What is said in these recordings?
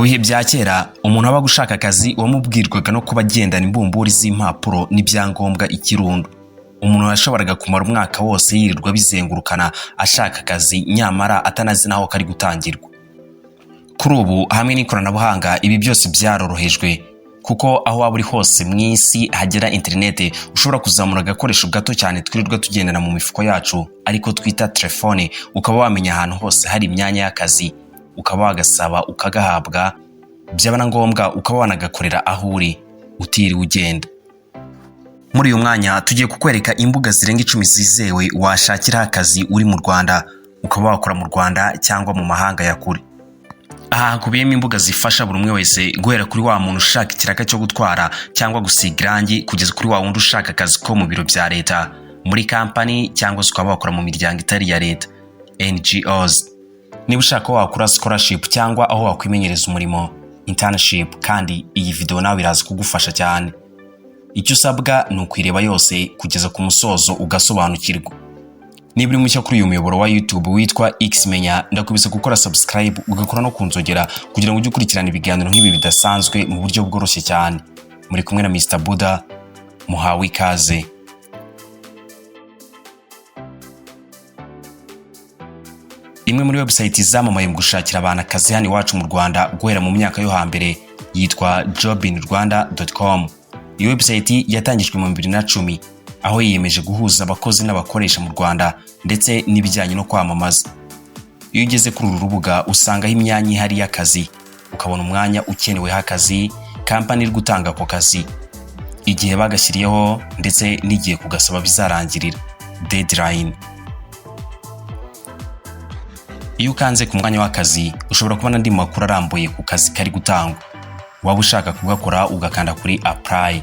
Mu bihe bya kera, umuntu wabaga ushaka akazi wamubwirwaga no kuba agendana imbumburi z'impapuro n'ibyangombwa ikirundo. Umuntu yashoboraga kumara umwaka wose yirirwa bizengurukana ashaka akazi, nyamara atanazi n'aho kari gutangirwa. Kuri ubu, hamwe n'ikoranabuhanga, ibi byose byarorohejwe, kuko aho waba uri hose mu isi hagera interineti, ushobora kuzamura agakoresho gato cyane twirirwa tugendana mu mifuko yacu, ariko twita telefone, ukaba wamenya ahantu hose hari imyanya y'akazi, ukaba wagasaba ukagahabwa, byaba na ngombwa ukaba wanagakorera aho uri utiriwe ugenda. Muri uyu mwanya tugiye kukwereka imbuga zirenga 10 zizewe washakiraho akazi uri mu Rwanda, ukaba wakora mu Rwanda cyangwa mu mahanga ya kure. Aha hakubiyemo imbuga zifasha buri umwe wese, guhera kuri wa muntu ushaka ikiraka cyo gutwara cyangwa gusiga irangi, kugeza kuri wa wundi ushaka akazi ko mu biro bya leta, muri kampani, cyangwa se ukaba wakora mu miryango itari iya leta, NGOs. Niba ushaka ko wakora scholarship cyangwa aho wakwimenyereza umurimo, internship, kandi iyi video nawe iraza kugufasha cyane. Icyo usabwa ni ukwireba yose kugeza ku musozo, ugasobanukirwa. Niba uri mushya kuri uyu muyoboro wa YouTube witwa X Menya, ndakubise gukora subscribe, ugakora no kunzogera, kugira ngo ujye ukurikirana ibiganiro nk'ibi bidasanzwe mu buryo bworoshye cyane. Muri kumwe na Mr Buda, muhawe ikaze. Imwe muri website zamamaye mu gushakira abantu akazi hano iwacu mu Rwanda guhera mu myaka yo hambere yitwa jobinrwanda.com. Iyi website yatangijwe mu 2010, aho yiyemeje guhuza abakozi n'abakoresha mu Rwanda ndetse n'ibijyanye no kwamamaza. Iyo ugeze kuri uru rubuga, usangaho imyanya ihari y'akazi, ukabona umwanya ukeneweho akazi, kampani iri gutanga ako kazi, igihe bagashyiriyeho, ndetse n'igihe kugasaba bizarangirira, deadline. Iyo ukanze ku mwanya w'akazi, ushobora kubona andi makuru arambuye ku kazi kari gutangwa. Waba ushaka kugakora, ugakanda kuri apply,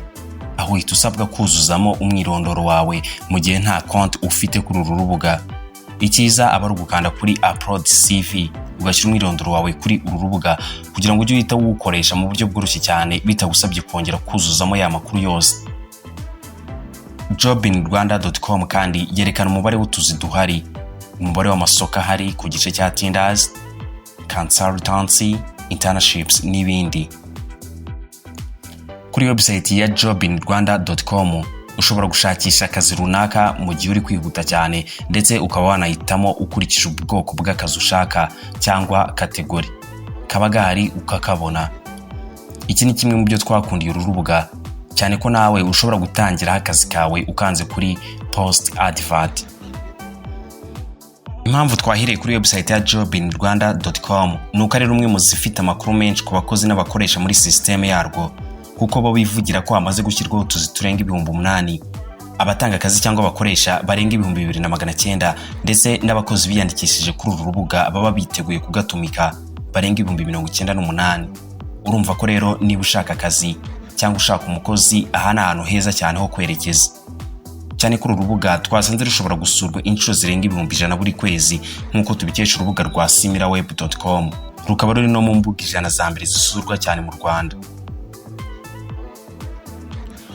aho uhita usabwa kuzuzamo umwirondoro wawe mu gihe nta konti ufite kuri uru rubuga. Icyiza aba ari ugukanda kuri upload CV, ugashyira umwirondoro wawe kuri uru rubuga, kugira ngo ujye uhita uwukoresha mu buryo bworoshye cyane, bitagusabye kongera kuzuzamo ya makuru yose. jobinrwanda.com kandi yerekana umubare w'utuzi duhari, umubare w'amasoko ahari ku gice cya tenders, consultancy, internships n'ibindi. Kuri website ya jobinrwanda.com ushobora gushakisha akazi runaka mu gihe uri kwihuta cyane, ndetse ukaba wanahitamo ukurikije ubwoko bw'akazi ushaka cyangwa category, kaba gahari ukakabona. Iki ni kimwe mu byo twakundiye uru rubuga cyane, ko nawe ushobora gutangiraho akazi kawe ukanze kuri post advert. Impamvu twahereye kuri website ya jobinrwanda.com ni uko ari rumwe mu zifite amakuru menshi ku bakozi n'abakoresha muri sisiteme yarwo, kuko bo bivugira ko hamaze gushyirwaho utuzi turenga 8000, abatanga akazi cyangwa abakoresha barenga 2900, ndetse n'abakozi biyandikishije kuri uru rubuga baba biteguye kugatumika barenga 98,000. Urumva ko rero niba ushaka akazi cyangwa ushaka umukozi, aha ni ahantu heza cyane ho kwerekeza, cyane ko uru rubuga twasanze rushobora gusurwa inshuro zirenga 100,000 buri kwezi, nk'uko tubikesha urubuga rwa similarweb.com, rukaba ruri no mu mbuga 100 za mbere zisurwa cyane mu Rwanda.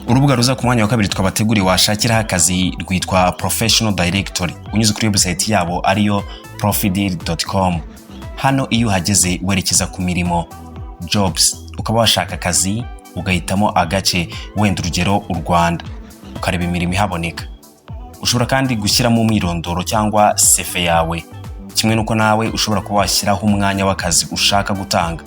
Urubuga ruza ku mwanya wa kabiri twabateguriye washakiraho akazi rwitwa Professional Directory, unyuze kuri website yabo ariyo profidil.com. Hano iyo uhageze, werekeza ku mirimo, jobs, ukaba washaka akazi, ugahitamo agace, wenda urugero u Rwanda, ukareba imirimo ihaboneka. Ushobora kandi gushyiramo umwirondoro cyangwa CV yawe, kimwe n'uko nawe ushobora kuba washyiraho umwanya w'akazi ushaka gutanga,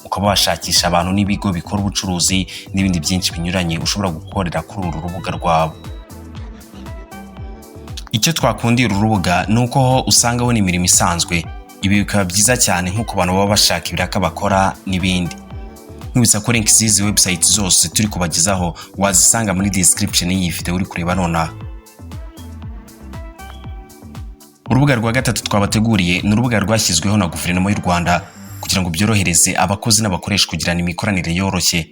ukaba washakisha abantu n'ibigo bikora ubucuruzi n'ibindi byinshi binyuranye ushobora gukorera kuri uru rubuga rwabo. Icyo twakundiye uru rubuga ni uko ho usangaho n'imirimo isanzwe. Ibi bikaba byiza cyane nko ku bantu baba bashaka ibiraka bakora n'ibindi. Nkwibutsa ko link z'izi website zose turi kubagezaho wazisanga muri description y'iyi video uri kureba nonaha. Urubuga rwa gatatu twabateguriye ni urubuga rwashyizweho na Guverinoma y'u Rwanda kugira ngo byorohereze abakozi n'abakoresha kugirana imikoranire yoroshye.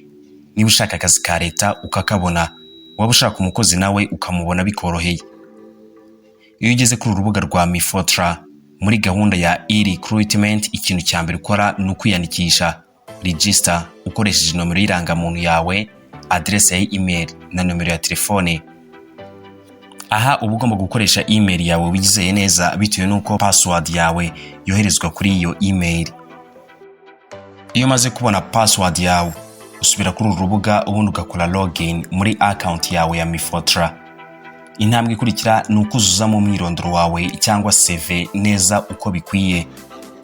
Niba ushaka akazi ka leta ukakabona, waba ushaka umukozi nawe ukamubona bikoroheye. Iyo ugeze kuri uru rubuga rwa MIFOTRA muri gahunda ya e-recruitment, ikintu cya mbere ukora ni ukwiyandikisha, register, ukoresheje nomero y'irangamuntu yawe, aderese ya email na nomero ya telefone. Aha uba ugomba gukoresha email yawe wizeye neza, bitewe n'uko password yawe yoherezwa kuri iyo email. Iyo umaze kubona password yawe, usubira kuri uru rubuga, ubundi ugakora login muri account yawe ya MIFOTRA. Intambwe ikurikira ni ukuzuzamo umwirondoro wawe cyangwa CV neza uko bikwiye,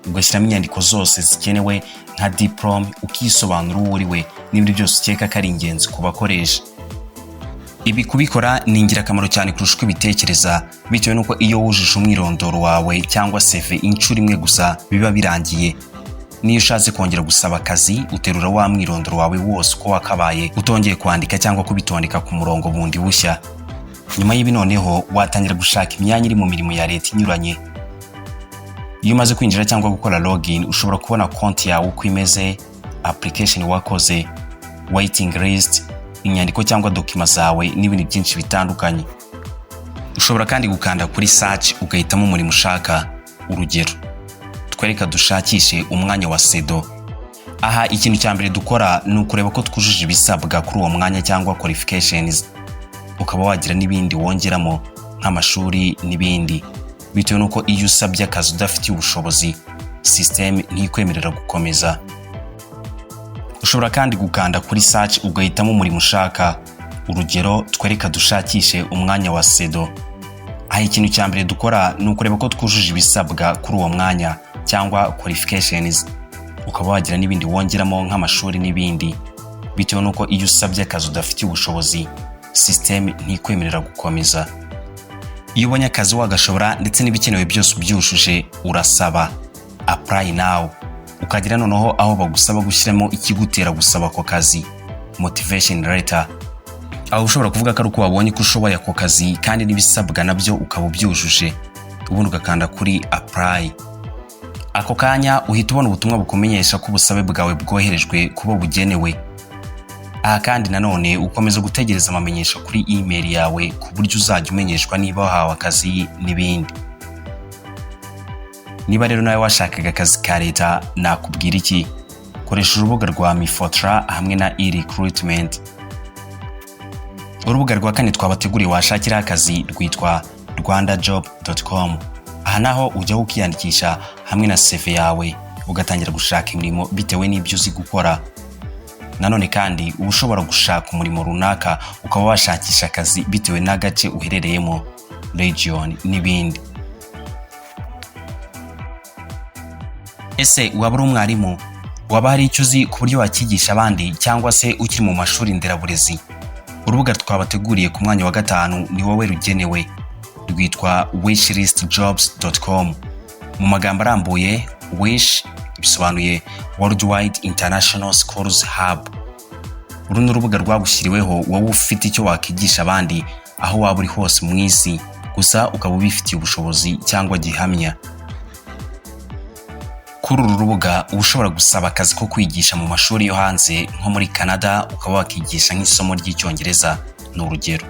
ugashyiramo inyandiko zose zikenewe nka diplôme, ukisobanura uwo uri we n'ibindi byose ukeka ko ari ingenzi ku bakoresha. Ibi kubikora ni ingirakamaro cyane kurusha uko ubitekereza, bitewe n'uko iyo wujuje umwirondoro wawe cyangwa CV inshuro imwe gusa biba birangiye. Niyo ushatse kongera gusaba akazi, uterura wa mwirondoro wawe wose uko wakabaye, utongeye kwandika cyangwa kubitondeka ku murongo bundi bushya. Nyuma y'ibi noneho watangira gushaka imyanya iri mu mirimo ya leta inyuranye. Iyo umaze kwinjira cyangwa gukora login, ushobora kubona konti yawe uko imeze, application wakoze, waiting list, inyandiko cyangwa document zawe n'ibindi byinshi bitandukanye. Ushobora kandi gukanda kuri search ugahitamo umurimo ushaka. Urugero, twereka dushakishe umwanya wa SEDO. Aha ikintu cya mbere dukora ni ukureba ko twujuje ibisabwa kuri uwo mwanya cyangwa qualifications, ukaba wagira n'ibindi wongeramo nk'amashuri n'ibindi, bitewe n'uko iyo usabye akazi udafitiye ubushobozi, system ntikwemerera gukomeza. Ushobora kandi gukanda kuri search ugahitamo umurimo ushaka. Urugero, twereka dushakishe umwanya wa SEDO. Aha ikintu cya mbere dukora ni ukureba ko twujuje ibisabwa kuri uwo mwanya cyangwa qualifications, ukaba wagira n'ibindi wongeramo nk'amashuri n'ibindi, bitewe n'uko iyo usabye akazi udafitiye ubushobozi, system ntikwemerera gukomeza. Iyo ubonye akazi wagashobora ndetse n'ibikenewe byose ubyujuje, urasaba, apply now, ukagira noneho aho bagusaba gushyiramo ikigutera gusaba ako kazi, motivation letter. Aho ushobora kuvuga ko ari uko wabonye ko ushoboye ako kazi kandi n'ibisabwa nabyo ukaba ubyujuje, ubundi ugakanda kuri apply. Ako kanya uhita ubona ubutumwa bukumenyesha ko ubusabe bwawe bwoherejwe kubo bugenewe. Aha kandi nanone ukomeza gutegereza amamenyesha kuri email yawe, ku buryo uzajya umenyeshwa niba wahawe akazi n'ibindi. Niba rero nawe washakaga akazi ka leta, nakubwira iki? Koresha urubuga rwa MIFOTRA hamwe na e-recruitment. Urubuga rwa kane twabateguriye washakiraho akazi rwitwa rwandajob.com. Aha naho ujyaho ukiyandikisha hamwe na CV yawe, ugatangira gushaka imirimo bitewe n'ibyo uzi gukora. Nanone kandi uba ushobora gushaka umurimo runaka, ukaba washakisha akazi bitewe n'agace uherereyemo, region n'ibindi. Ese waba uri umwarimu? Waba hari icyo uzi ku buryo wakigisha abandi, cyangwa se ukiri mu mashuri nderaburezi? Urubuga twabateguriye ku mwanya wa gatanu ni wowe rugenewe. Rwitwa wishlistjobs.com. Mu magambo arambuye, WISH bisobanuye Worldwide International Schools Hub. Uru ni urubuga rwagushyiriweho wowe ufite icyo wakigisha abandi aho waba uri hose mu isi, gusa ukaba ubifitiye ubushobozi cyangwa gihamya. Kuri uru rubuga uba ushobora gusaba akazi ko kwigisha mu mashuri yo hanze, nko muri Canada, ukaba wakigisha nk'isomo ry'Icyongereza, ni urugero.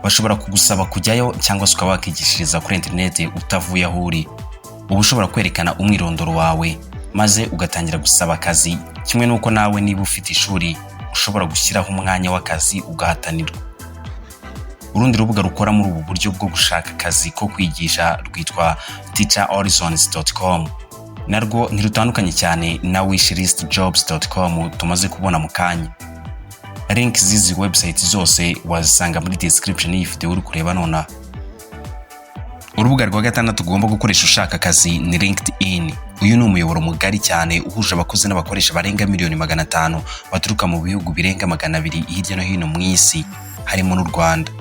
Bashobora kugusaba kujyayo cyangwa se ukaba wakigishiriza kuri interineti utavuye aho uri. Uba ushobora kwerekana umwirondoro wawe maze ugatangira gusaba akazi, kimwe n'uko nawe niba ufite ishuri ushobora gushyiraho umwanya w'akazi ugahatanirwa. Urundi rubuga rukora muri ubu buryo bwo gushaka akazi ko kwigisha rwitwa teacherhorizons.com. Narwo ntirutandukanye cyane na wishlistjobs.com tumaze kubona mu kanya. Link z'izi website zose wazisanga muri description y'iyi video uri kureba nonaha. Urubuga rwa gatandatu ugomba gukoresha ushaka akazi ni LinkedIn. Uyu ni umuyoboro mugari cyane uhuje abakozi n'abakoresha barenga miliyoni 500 baturuka mu bihugu birenga 200 hirya no hino mu isi, harimo n'u Rwanda.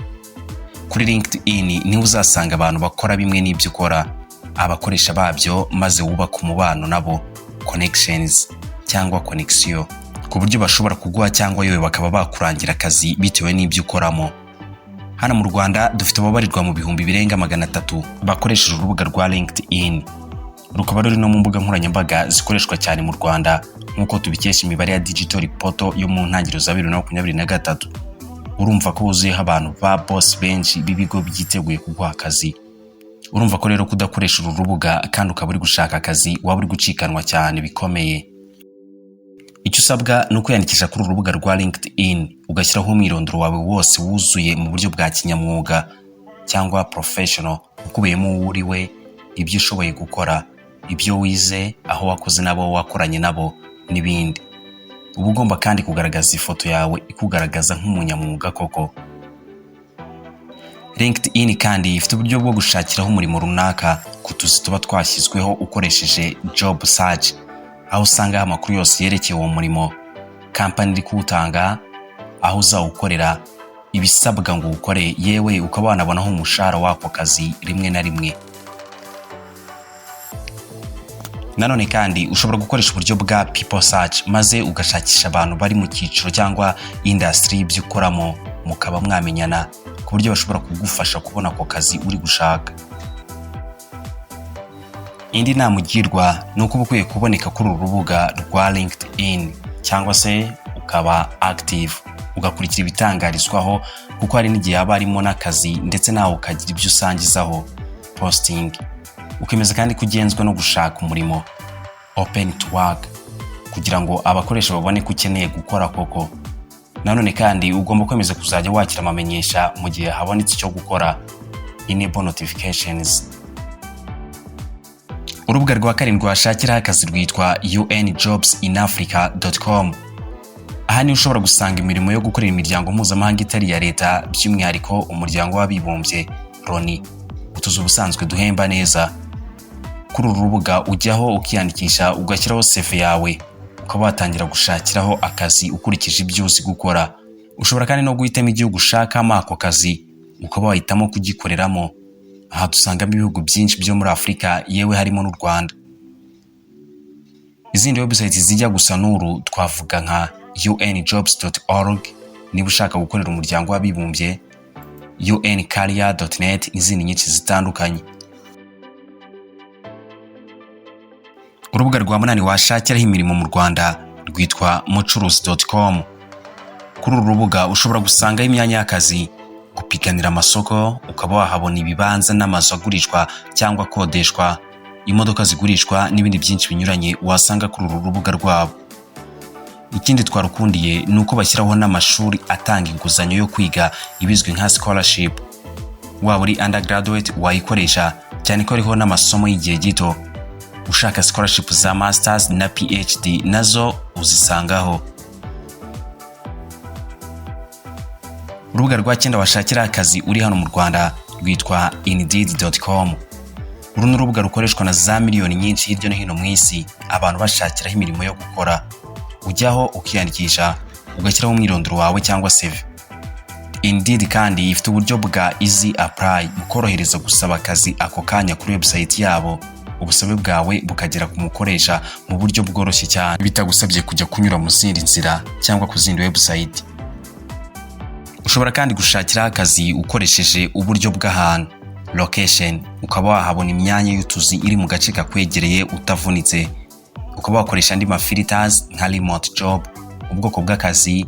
Kuri LinkedIn niho uzasanga abantu bakora bimwe n'ibyo ukora, abakoresha babyo, maze wubaka umubano nabo, connections cyangwa connection, ku buryo bashobora kuguha cyangwa yewe bakaba bakurangira akazi bitewe n'ibyo ukoramo. Hano mu Rwanda dufite ababarirwa mu bihumbi birenga 300 bakoresheje urubuga rwa LinkedIn, rukaba ruri no mu mbuga nkoranyambaga zikoreshwa cyane mu Rwanda, nk'uko tubikesha imibare ya Digital Report yo mu ntangiriro za 2023. Urumva ko wuzuyeho abantu ba boss benshi b'ibigo byiteguye kuguha akazi. Urumva ko rero kudakoresha uru rubuga kandi ukaba uri gushaka akazi, waba uri gucikanwa cyane bikomeye. Icyo usabwa ni ukwiyandikisha kuri uru rubuga rwa LinkedIn, ugashyiraho umwirondoro wawe wose wuzuye mu buryo bwa kinyamwuga cyangwa professional, ukubiyemo uwo uri we, ibyo ushoboye gukora, ibyo wize, aho wakoze n'abo wakoranye nabo. n'ibindi. Uba ugomba kandi kugaragaza ifoto yawe ikugaragaza nk'umunyamwuga koko. LinkedIn kandi ifite uburyo bwo gushakiraho umurimo runaka ku tuzi tuba twashyizweho ukoresheje job search, aho usangaho amakuru yose yerekeye uwo murimo, kampani iri kuwutanga, aho uzawukorera, ibisabwa ngo uwukore, yewe ukaba wanabonaho umushahara w'ako kazi rimwe na rimwe. Nanone kandi ushobora gukoresha uburyo bwa people search, maze ugashakisha abantu bari mu cyiciro cyangwa industry y'ibyo ukoramo, mukaba mwamenyana ku buryo bashobora kugufasha kubona ako kazi uri gushaka. Indi nama ugirwa ni uko uba ukwiye kuboneka kuri uru rubuga rwa LinkedIn, cyangwa se ukaba active, ugakurikira ibitangarizwaho, kuko hari n'igihe haba harimo n'akazi, ndetse nawe ukagira ibyo usangizaho, posting. Ukemeza kandi ko ugenzwa no gushaka umurimo, open to work, kugira ngo abakoresha babone ko ukeneye gukora koko. Nanone kandi ugomba kwemeza kuzajya wakira amamenyesha mu gihe habonetse icyo gukora, enable notifications. Urubuga rwa karindwi washakiraho akazi rwitwa unjobsinafrica.com. Aha niho ushobora gusanga imirimo yo gukorera imiryango mpuzamahanga itari iya leta, by'umwihariko Umuryango w'Abibumbye, LONI, utuzi ubusanzwe duhemba neza. Kuri uru rubuga ujyaho ukiyandikisha, ugashyiraho CV yawe, ukaba watangira gushakiraho akazi ukurikije ibyo uzi gukora. Ushobora kandi no guhitamo igihugu ushakamo ako kazi, ukaba wahitamo kugikoreramo. Aha dusangamo ibihugu byinshi byo muri Afurika, yewe harimo n'u Rwanda. Izindi website zijya gusa n'uru twavuga nka unjobs.org niba ushaka gukorera Umuryango w'Abibumbye, uncareer.net n'izindi nyinshi zitandukanye. Urubuga rwa munani washakiraho imirimo mu Rwanda rwitwa mucuruzi.com. Kuri uru rubuga ushobora gusangaho imyanya y'akazi, gupiganira amasoko, ukaba wahabona ibibanza n'amazu agurishwa cyangwa akodeshwa, imodoka zigurishwa n'ibindi byinshi binyuranye wasanga kuri uru rubuga rwabo. Ikindi twarukundiye ni uko bashyiraho n'amashuri atanga inguzanyo yo kwiga, ibizwi nka scholarship. Waba uri undergraduate wayikoresha, cyane ko hariho n'amasomo y'igihe gito. Ushaka scholarship za masters na PhD nazo uzisangaho. Urubuga rwa cyenda washakira akazi uri hano mu Rwanda rwitwa indeed.com. Uru ni urubuga rukoreshwa na za miliyoni nyinshi hirya no hino mu isi, abantu bashakiraho imirimo yo gukora. Ujyaho ukiyandikisha, ugashyiraho umwirondoro wawe cyangwa CV. Indeed kandi ifite uburyo bwa easy apply bukorohereza gusaba akazi ako kanya kuri website yabo, ubusabe bwawe bukagera ku mukoresha mu buryo bworoshye cyane, bitagusabye kujya kunyura mu zindi nzira cyangwa ku zindi website. Ushobora kandi gushakiraho akazi ukoresheje uburyo bw'ahantu, location, ukaba wahabona imyanya y'utuzi iri mu gace kakwegereye utavunitse. Ukaba wakoresha andi ma filters nka remote job, ubwoko bw'akazi,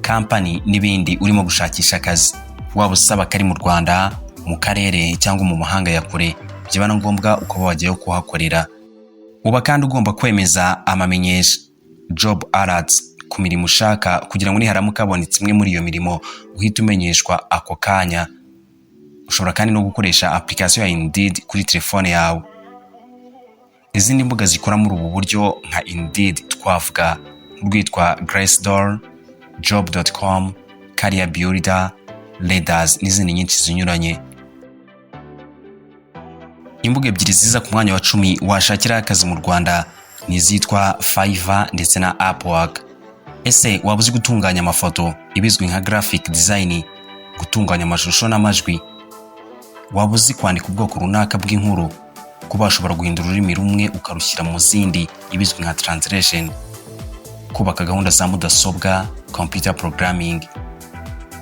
company n'ibindi urimo gushakisha akazi. Waba usaba kari mu Rwanda, mu karere cyangwa mu mahanga ya kure, byaba na ngombwa ukaba wajyayo kuhakorera. Uba kandi ugomba kwemeza amamenyesha, job alerts, ku mirimo ushaka, kugira ngo niharamuka habonetse imwe muri iyo mirimo uhite umenyeshwa ako kanya. Ushobora kandi no gukoresha application ya Indeed kuri telefone yawe. Izindi mbuga zikora muri ubu buryo nka Indeed twavuga nk'urwitwa Glassdoor, job.com, Career Builder, Ladders n'izindi nyinshi zinyuranye. Imbuga ebyiri ziza ku mwanya wa 10 washakiraho akazi mu Rwanda ni izitwa Fiverr ndetse na Upwork. Ese waba uzi gutunganya amafoto, ibizwi nka graphic design, gutunganya amashusho n'amajwi? Waba uzi kwandika ubwoko runaka bw'inkuru, kuba washobora guhindura ururimi rumwe ukarushyira mu zindi, ibizwi nka translation, kubaka gahunda za mudasobwa, computer programming?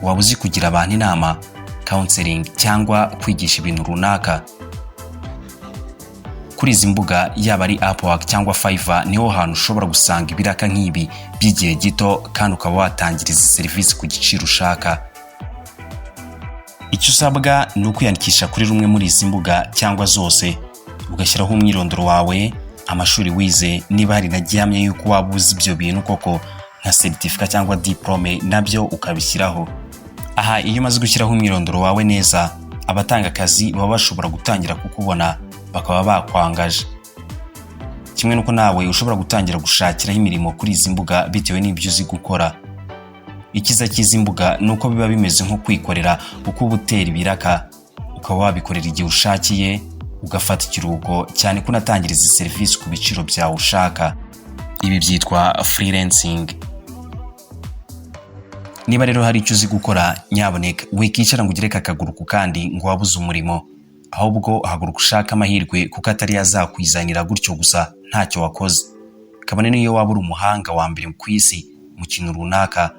Waba uzi kugira abantu inama, counseling, cyangwa kwigisha ibintu runaka? Kuri izi mbuga, yaba ari Upwork cyangwa Fiverr, niho hantu ushobora gusanga ibiraka nk'ibi by'igihe gito, kandi ukaba watangira izi serivisi ku giciro ushaka. Icyo usabwa ni ukwiyandikisha kuri rumwe muri izi mbuga cyangwa zose, ugashyiraho umwirondoro wawe, amashuri wize, niba hari na gihamya y'uko waba uzi ibyo bintu koko nka seritifika cyangwa diplome, nabyo ukabishyiraho. Aha iyo umaze gushyiraho umwirondoro wawe neza, abatanga akazi baba bashobora gutangira kukubona, bakaba bakwangaje. Kimwe n'uko nawe ushobora gutangira gushakiraho imirimo kuri izi mbuga bitewe n'ibyo uzi gukora. Icyiza cy'izi mbuga ni uko biba bimeze nko kwikorera, kuko uba utera ibiraka, ukaba wabikorera igihe ushakiye, ugafata ikiruhuko, cyane ko unatangira izi serivisi ku biciro byawe ushaka. Ibi byitwa freelancing. Niba rero hari icyo uzi gukora, nyaboneka wikicara ngo ugereke akaguru ku kandi ngo wabuze umurimo. Ahubwo haguruka ushake amahirwe, kuko atari yazakwizanira gutyo gusa ntacyo wakoze. Kabone n'iyo waba uri umuhanga wa mbere ku isi mu kintu runaka,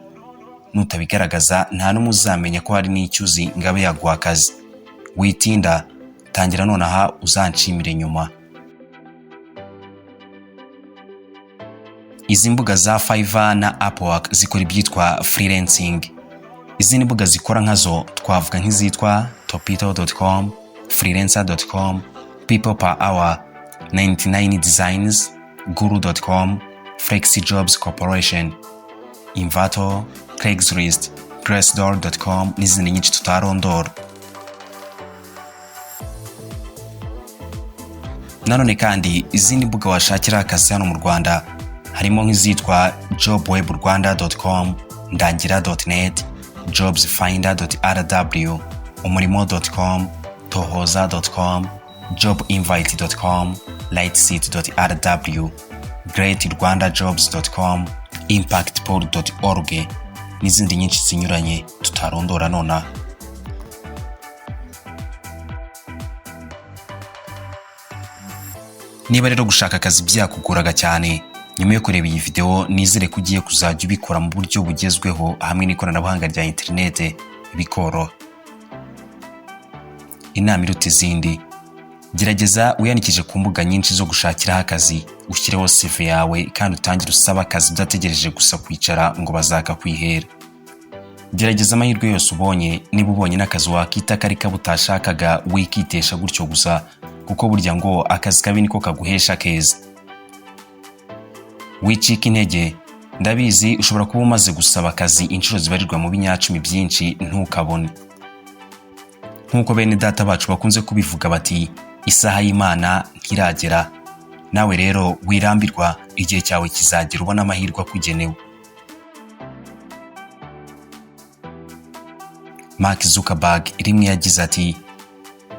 nutabigaragaza nta n'umwe uzamenya ko hari n'icyo uzi ngo abe yaguha akazi. Witinda, tangira nonaha, uzanshimire nyuma. Izi mbuga za Fiverr na Upwork zikora ibyitwa freelancing. Izindi mbuga zikora nkazo twavuga nk'izitwa topito.com, freelancer.com, People Per Hour, 99 Designs, guru.com, FlexiJobs Corporation, Envato, Craigslist, Glassdoor.com n'izindi nyinshi tutarondora. Nanone kandi izindi mbuga washakira akazi hano mu Rwanda harimo nk'izitwa jobwebrwanda.com, ndangira.net, jobsfinder.rw, umurimo.com, tohoza.com, jobinvite.com, lightseat.rw, greatrwandajobs.com, impactpool.org n'izindi nyinshi zinyuranye tutarondora nonaha. Niba rero gushaka akazi byakugoraga cyane, nyuma yo kureba iyi video nizere ko ugiye kuzajya ubikora mu buryo bugezweho hamwe n'ikoranabuhanga rya interinete bikoroha. Inama iruta izindi: gerageza wiyandikishe ku mbuga nyinshi zo gushakiraho akazi, ushyireho CV yawe kandi utangire usaba akazi udategereje gusa kwicara ngo bazakakwihera. Gerageza amahirwe yose ubonye. Niba ubonye n'akazi wakita kari kabo utashakaga, wikitesha gutyo gusa, kuko burya ngo akazi kabi niko kaguhesha keza. Wicika intege, ndabizi ushobora kuba umaze gusaba akazi inshuro zibarirwa mu binyacumi byinshi ntukabone. Nk'uko bene data bacu bakunze kubivuga bati isaha y'Imana ntiragera. Nawe rero wirambirwa, igihe cyawe kizagera ubona amahirwe akugenewe. Mark Zuckerberg rimwe yagize ati: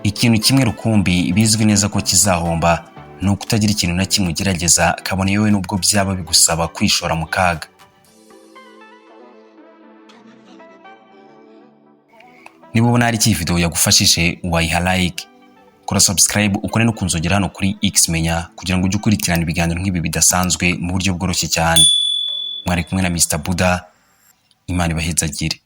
"Ikintu kimwe rukumbi bizwi neza ko kizahomba ni ukutagira ikintu na kimwe ugerageza, kabone yewe nubwo byaba bigusaba kwishora mu kaga." Niba ubona hari iki video yagufashije, wayiha like, kora subscribe, ukore no kunzogera hano kuri X Menya kugira ngo ujye ukurikirana ibiganiro nk'ibi bidasanzwe mu buryo bworoshye cyane. Mwari kumwe na Mr Buda, Imana ibahezagire.